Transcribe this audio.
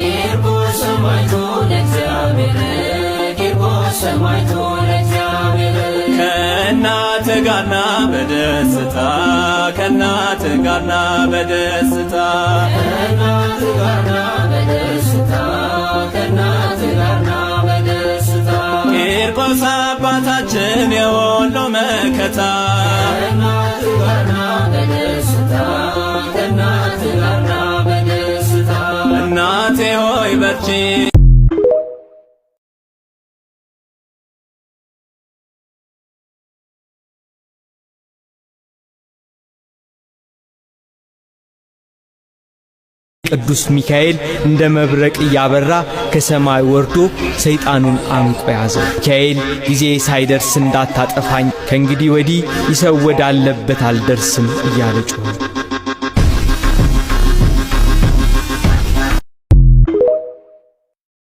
ቂርቆስ ሰማዕቱ ለእግዚአብሔር፣ ቂርቆስ ሰማዕቱ ለእግዚአብሔር። ከእናት ጋርና በደስታ፣ ከእናት ጋርና በደስታ። ከእናት ጋርና በደስታ፣ ከእናት ጋርና በደስታ። ቂርቆስ አባታችን የወሎ መከታ። ከእናት ጋርና በደስታ፣ ከእናት ጋርና በደስታ። እናቴ ሆይ በርቺ። ቅዱስ ሚካኤል እንደ መብረቅ እያበራ ከሰማይ ወርዶ ሰይጣኑን አንቆ ያዘው። ሚካኤል ጊዜ ሳይደርስ እንዳታጠፋኝ፣ ከእንግዲህ ወዲህ ይሰው ወዳለበት አልደርስም እያለ ጮኸ።